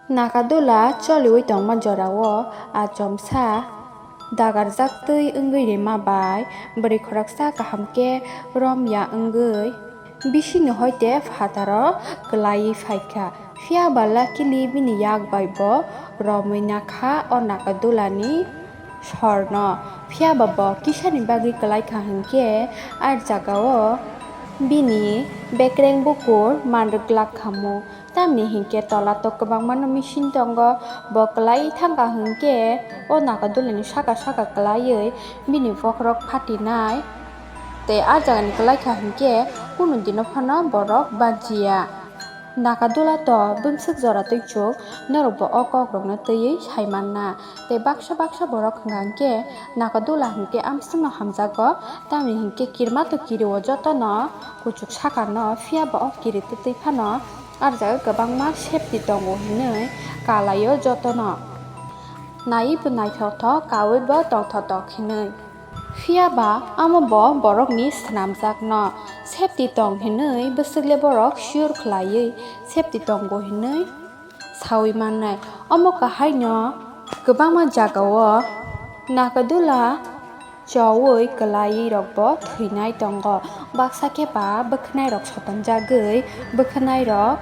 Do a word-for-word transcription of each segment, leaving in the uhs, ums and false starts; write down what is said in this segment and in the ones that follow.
Nakadula choliwi tongma jorao achomsa dagarjaktwi wngwi rima bai bwrwi khoroksa kaham khe romya wngwi bisingni hoite phataro kwlaiwi phaikha. Phiya ba luckily bini yak bai bo romwi nakha o nakadulani sorno. Phiya ba bo kisani bagwi kwlaikha hinkhe a jagao bini bekreng bukur manrwk glak khamu. Tamni hinkhe tola tok kwbangmano machine tongo, bo kwlai thangkha hinkhe o nakadulani saka saka kwlaiwi bini bokhorok phatinai tei a jagani kwlaikha hinkhe kunu dino phano borok banchiya. Nakadula to bwmswk jora twichuk norokbo o kokrokno twiwi saimanna. Tei baksa baksa borok hwnka hinkhe nakadula hinkhe amswkno hamjago, tamni hinkhe kirima to kirio jotono kuchuk sakano, phiya ba o kiri twtwi phano arjago kwbangma safety tongo hinwi kalaio jotono. Naiwi bo naithokthok, kaui bo tongthokthok hinwi. Phiya ba amo bo borokni swnamjakno safety tong hinwi bwswkle borok sure khlaiwi safety tongo hinwi saui mannai. Omo kahaino kwbangma jagao nakadula choui kwlaiwi rokbo thwinai tongo. Baksa khe ba bwkhwnai rok sotonjagwi bwkhwnai rok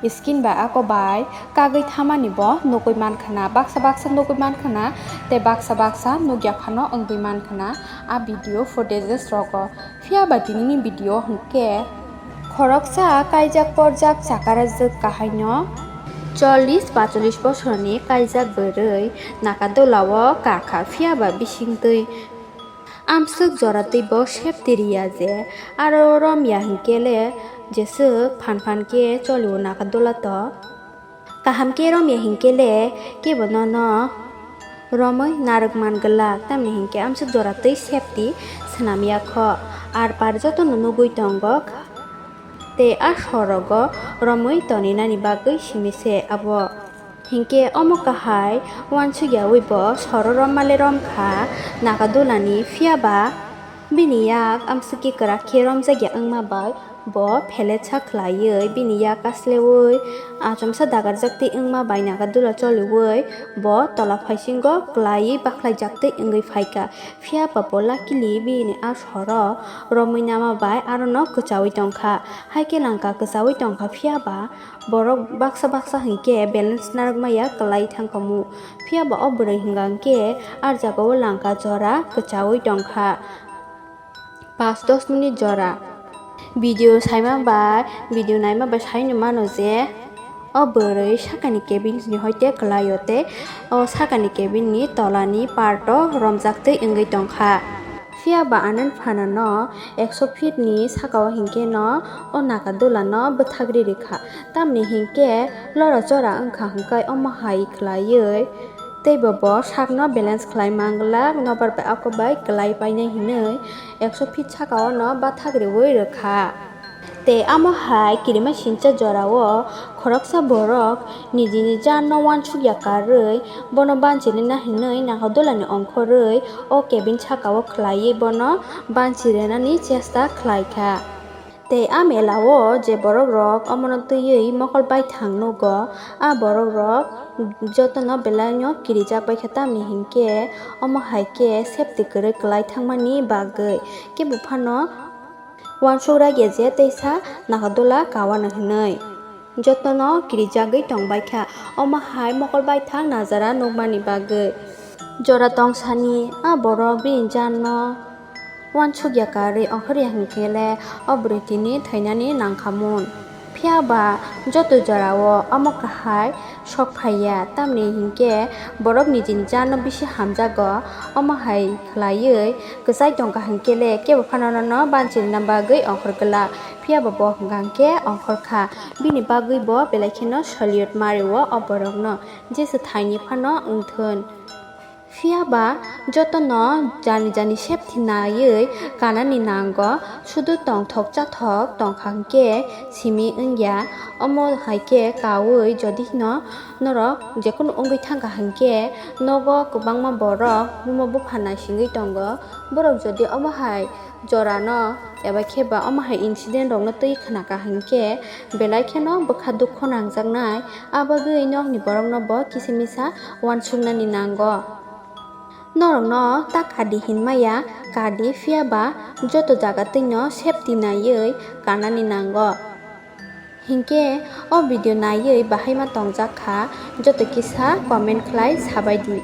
skin bai ako bai kagwi thamani bo nugwi mankha na, baksa baksa nugwi mankha na, tei baksa baksa nugya phano wngwi mankha na a video footages rogo. Phiya ba tinini video hwnkhe khoroksa kaijak porjak chakarajwk kahaino chollish pacholis bosorni kaijak bwrwi nakadulao kakha, phiya ba bisingtwi amswk jora twi bo safety riya je aro romya hinkhe le jeswk phan phan khe cholio nakadula to. Kaham khe romya hinkhe le kebo nono romwi narwk man glak, tamni hinkhe amswk jora twi safety swnam ya kho. Ar par jotono nugwi tongo tei a sorogo romwi toninani bagwi simi se abo. Hinkhe omo kahai uansukyaui bo soro romma le romkha nakadulani, phiya ba bini yak amswk khe kwrak khe romjakya wngma bai bo pheletsa khlaiwi bini yak kasleui achomsa dagarjak twi wngma bai nakadula choliui bo tola phaisingo kwlaiwi bakhlaijak twi wngwi phaikha. Phiya ba bo luckily bini a soro romwi nama bai arono kwchaui tongkha. Haikhe langka kwchaui tongkha, phiya ba borok baksa baksa hinkhe balance narwk maya kwlai thangkhamu. Phiya ba o bwrwi hwnka hinkhe a jagao langka jora kwchaui tongkha. Pas dos minute jora. Video saima bai, video naima bai saino mano je o bwrwi sakani cabin ni hoite kwlaio tei o sakani cabin ni tolani part o romjak twi wngwi tongkha. Phiya ba anand phana no ekso feet ni saka o hinkhe no o nakadula no bwthagri rikha. Tamni hinkhe lora chora wngkha hwnkhe omo hai khlaiwi teibo bo sakno balance khlai manglak, nobar bai ako bai kwlai painai hinwi ekso feet saka o no bathak riwi rwkha. Tei amo hai kirima sincha jora o khoroksa borok nijini jan no uansukya karwi bono banchirina hinwi nakadulani ongkhorwi o cabin saka o khlaiwi bono banchirinani chesta khlaikha. Tei a mela o je borok rok omono twiwi mokol baithang nugo, a borok rok jotono belai no kirijak baikha, tamni hinkhe omo hai khe safety kwrwi kwlai thangmani bagwi. Kebo phano uansuk ragya je teisa nakadula kawano hinwi jotono kirijagwi tongbaikha, omo hai mokol baithang najara nukmani bagwi. Jora tongsani a borok bini janno uansukya karwi ongkhorya hinkhe le o bwrwi tini thwinani nangkhamun. Phiya ba joto jorao omo kahai sok phaiya, tamni hinkhe borok nijini janno bisi hamjago. Omo hai khlaiwi kwchai tongkha hinkhe le kebo phano nono banchirina bagwi ongkhor glak, phiya ba bo hwnkha hinkhe ongkhor kha. Bini bagwi bo belai kheno salute mario o borokno, jesa thaini phano wngthun. Phiya ba jotono jani jani safety naiwi kanani nango, sudu tongthok chathok tongkha hwnkhe simi wngya. Omo hai khe kaui jodi hino norok jekunu wngwi thangkha hwnkhe nogo kwbangma borok buma bupha naisingwi tongo. Borok jodi omo hai jorano eba khe ba omo hai incident rokno twi khnakha hwnkhe belai kheno bwkha dukho nangjaknai. Abagwi nokni borokno bo kisa misa uansuknani nango. Norokno ta kadi hinmaya, kadi phiya ba joto jaga twino safety naiwi kanani nango. Hinkhe o video naiwi bahaima tongjak kha, joto kisa comment khlai sabaidi.